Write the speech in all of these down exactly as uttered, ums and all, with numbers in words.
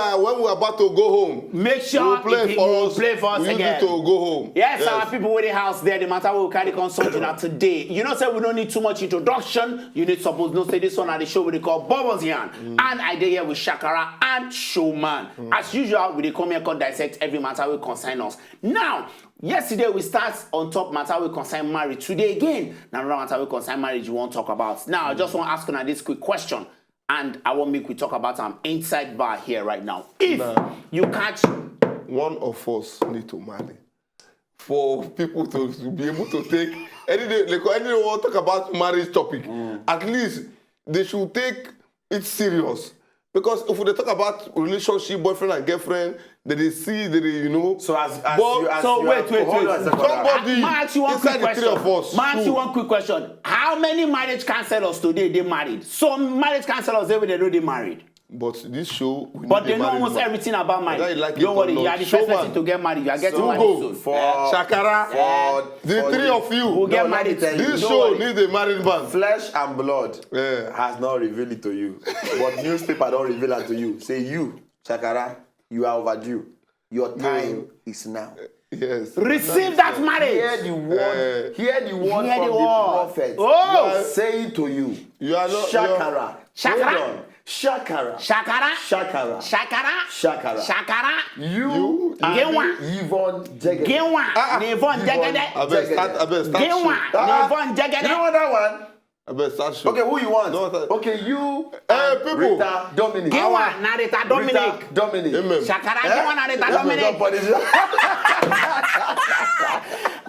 uh, when we're about to go home, Make sure you play if you for will us. play for us We again. Need to go home. Yes, our people with the house there, the matter will carry concern to that today. You know, say we don't need too much introduction. You need suppose no say this one at the show we dey call Bubbles Yarn. And I dey here with Shakara and Showman. As usual, we dey come here come dissect every matter we concern us. Now, yesterday we start on top matter we concern marriage. Today again, now another matter we concern marriage you want to talk about. Now, I just want to ask you this quick question. And I want make we talk about am inside bar here right now. If Nah. You catch One of us need to marry for people to be able to take any day. Like, any day we want talk about marriage topic, at least they should take it serious. Because if we dey talk about relationship, boyfriend and girlfriend, they dey see, they dey, you know. So as, as But- you, as so you wait, are- wait, hold wait. on a second, brother. Somebody Ma ask you one inside quick the three question. of us. Ma ask you Who? One quick question. How many marriage counselors today dey married? Some marriage counselors dey wey they know they married. But this show, we But need they a know married almost man. everything about marriage. Whether you like Don't it worry, or you not. are the first Showman. person to get married. You are getting Who married go? Soon. For, Shakara, for, the for three you. Of you. We'll get No, let me married. tell you, This no show worry. Need a married man. Flesh and blood Yeah. has not revealed it to you, but newspaper don't reveal it to you. Say you, Shakara, you are overdue. your time is now. Yes. Receive that marriage. Hear the word. Hear the word Hear from the the word. Prophet. Oh. Saying to you, You are not- Shakara. Shakara. Hold on. Shakara. Shakara. Shakara. Shakara. Shakara. Shakara. You Get and one. Yvonne Jegede. Get one. Ah, ah. Yvonne Jegede. Abeg, start, abeg, start Get show. one. Ah, Yvonne you know Jegede. What that one? Abeg, start show. Okay, who you want? No, sir. Okay, you. Eh, And people. Rita Dominic. Get one. Na Rita Dominic. Rita Dominic. Amen. Shakara. Eh? Get one. Na Rita That one Dominic. don punish you.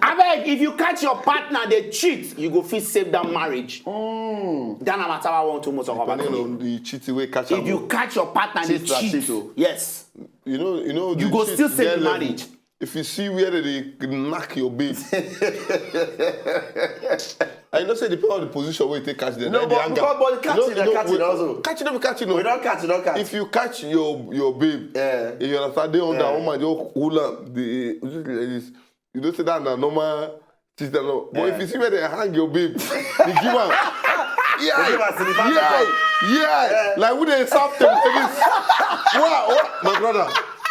Abeg, if you catch your partner dey cheat, you go fit save that marriage. That na matter I want to most of our Depending partner. On the cheating wey catch If am. You catch your partner dey Cheat na cheat. Cheat o. Yes. You know, you know, You the go cheat still save get the level. Marriage. If you see where they dey knock your babe, I know say depend on the position where you take catch them. No, Then but they hang because- am. but catching You know- na you know- catching wait, also. Catching no be catching no. We don catch, we don catch. If you catch your your babe, Yeah. you understand? They under Yeah. woman, you hold am. The like this. You don't say that na normal. Sister no. But Yeah. If you see where they hang your babe, they give am. Yeah, They give am sleep, yeah, yeah. Like who they serve them for this? Wow, wow, my brother,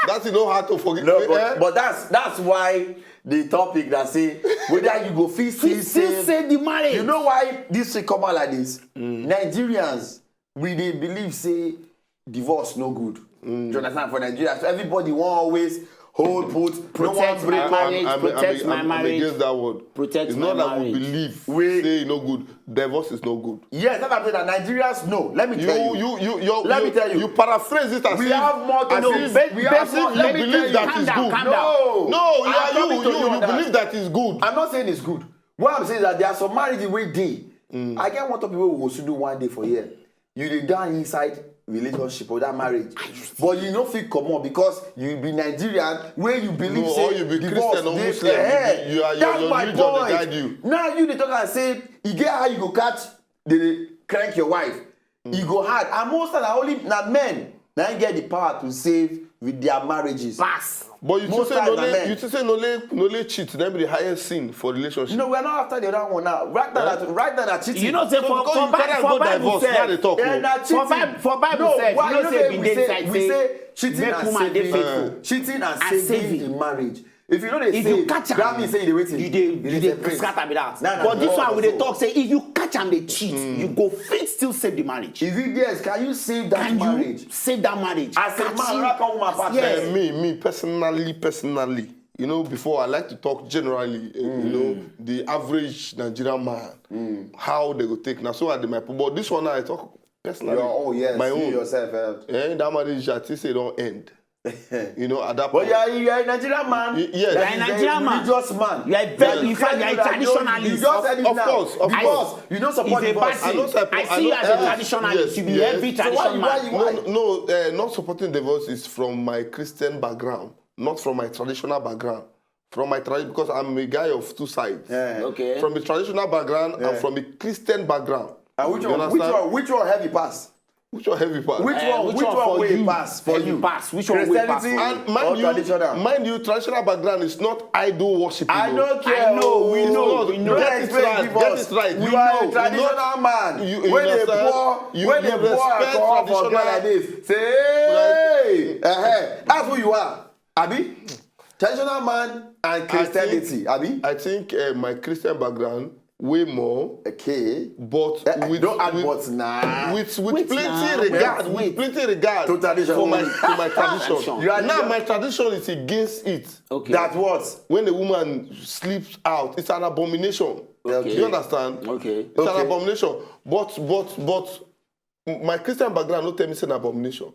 that's no hard to forget. No, but, Eh? but that's that's why the topic that say whether you go fit still Fit still save. save the marriage. You know why this thing come out like this? Nigerians, we dey believe say divorce no good. You understand? For Nigeria, so everybody wan always hold put, no wan Protect break my up. marriage. I'm, I'm, Protect I'm, my I'm marriage. Against that word. Protect It's my not that we marriage. Believe We- say e no good. Divorce is no good. Yes, that's what I'm saying. That Nigerians know. Let me You, tell you. you, you, you, Let you, me tell you. You paraphrase it as We if, have more to as do. if, Let me- we have as more- if you let me tell believe you. that Calm is down, good. calm down. No, No, you I'm are you, coming to you, you you on that. Believe that is good. I'm not saying it's good. What I'm saying is that there are some marriages wey dey. I get one topic wey we go still do one day for here. You dey down inside relationship or that marriage, but you no fit comot because you be Nigerian wey you believe No, say or you be divorce Christian or dey- Muslim, you Eh, be- you are- your- that's your my religion dey point. Guide you. Now you dey talk and say e get how you go catch dey crank your wife. E go hard, and most times na only na men na im get the power to save with their marriages. Pass. But you Most think say times no na lay, men. You think say no lay, no lay cheat. Then be the highest sin for relationship. No, we are not after the other one now. Right now, that, right now, that cheating. You know say So for because for you carry Bi- go for Bible divorce, now sef. they talk. Yeah, Oh. na cheating. For Bi- for Bible No, sef, why you know you say know we we dey say inside we say say cheating make and woman dey saving. faithful. Cheating and And saving saving. In marriage. If you know they If save, you catch am, that means say you dey waiting. you dey you dey scatter be that. But this one we dey talk say if you catch am dey cheat, you go fit still save the marriage. Is it yes? Can you save that Can marriage? You save that marriage? As a Catch man, you- wrap up my partner. Yes. Eh, me, me personally, personally, you know, before I like to talk generally. Eh, you know, the average Nigerian man, how they go take now. So I did my but this one I talk personally. Your own, yes. My You own. Yourself. Eh? Eh, that marriage I think say don't end. You know, at that But point. you are, you are a Nigerian man. Y- yes. That You are a is Nigerian a man. religious man. You are a very- in fact, you are a That traditionalist. You just said it Of now. course, of Because course. You don't support It's a bad divorce. thing. I know support- I I see you know- as a yes, traditionalist. yes, You be yes. heavy So why- tradition why man. you- No, no, uh, not supporting divorce is from my Christian background, not from my traditional background. From my tradition, because I'm a guy of two sides. Eh. Okay. From the traditional background Yeah. and from the Christian background. And which You one? Which understand? One? Which one heavy pass? Which one heavy pass? Which Eh, one? which Which one one for way you? Pass for Heavy you? Pass. Which one way pass for Christianity you? And mind or you, traditional? Mind you, traditional background is not idol worship. I You know. Don't care. I know, we Oh. know, No, we know. Get Don't it explain right. Give Get us. It right. You You are know, a traditional you man. You, you When they understand? pour, You, when you they pour respect alcohol for ground traditional- like this, say, hey, uh-huh. That's who you are. Abi? Traditional man and Christianity. Abi? I think uh, my Christian background way more, Okay. but Eh, with don't add with, but now. with, with Wait plenty now. regard, Wait, with wait. Plenty regard To tradition. For my to my tradition. You are- Now my tradition is against it. Okay. That what? When a woman sleeps out, it's an abomination. Okay. You understand? Okay. It's Okay. An abomination. But but but my Christian background no tell me say an abomination.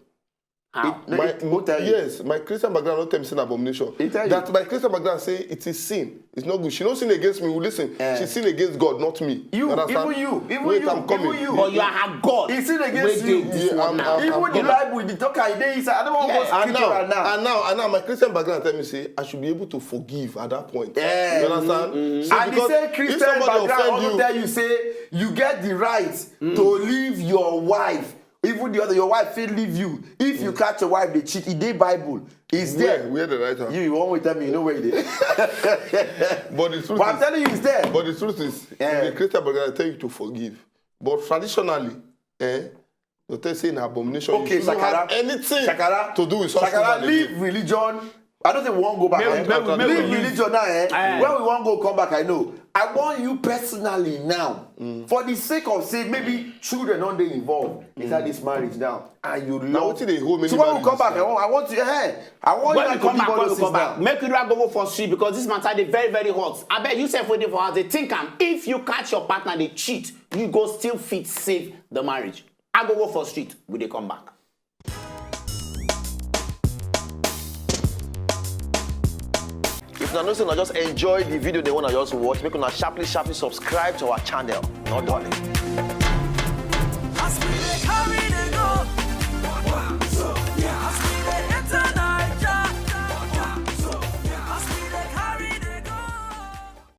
How? No, My, it won't tell you. Yes, my Christian background no tell me say an abomination. It tell you. That my Christian background say it is sin. It's not good. She don't sin against me. Well, listen, Eh. She sin against God, not me. You, understand? Even you, even Wait, you, I'm coming. Even you. But you are God. It's sin against Wey you. Dey this Yeah, one I'm- now. I'm- Even I'm the coming. Bible, the talker, they inside. I don't want Yes. to go And scripture now, right now. And now, and now, my Christian background tell me say I should be able to forgive at that point. Yeah. You understand? So And the because same if Christian somebody background offend also you, tell you say you get the right to leave your wife. Even the other, your wife fit leave you if you catch your wife dey cheat. E dey Bible. It's where, there. Where the right hand? You, you won't tell me. You know where it is. But the truth But I'm is, telling you, it's there. But the truth is, Eh. the Christian background tell you to forgive. But traditionally, eh, they tell you say an abomination. Okay, You shouldn't Shakara. Have anything Shakara. To do with such Shakara, woman leave again. Religion I don't think we wan go back. Make we- Eh? make we- make Leave we- religion now. Eh? Eh. Where we wan go come back, I know. I want you personally now, for the sake of say maybe children don dey involved inside this marriage now, and you love. Wetin dey hold many So when we come marriages back, I now? want, I want you. Hey, I want When you we to come give back, all when we those come things back, now. make you drag go for street because this matter dey very very hot. Abeg, you sef wey dey for house dey think am. If you catch your partner dey cheat, you go still fit save the marriage. I go go for street. We dey come back. If una know say una just enjoy the video, the one I just watch, make una sharply, sharply subscribe to our channel. No darling.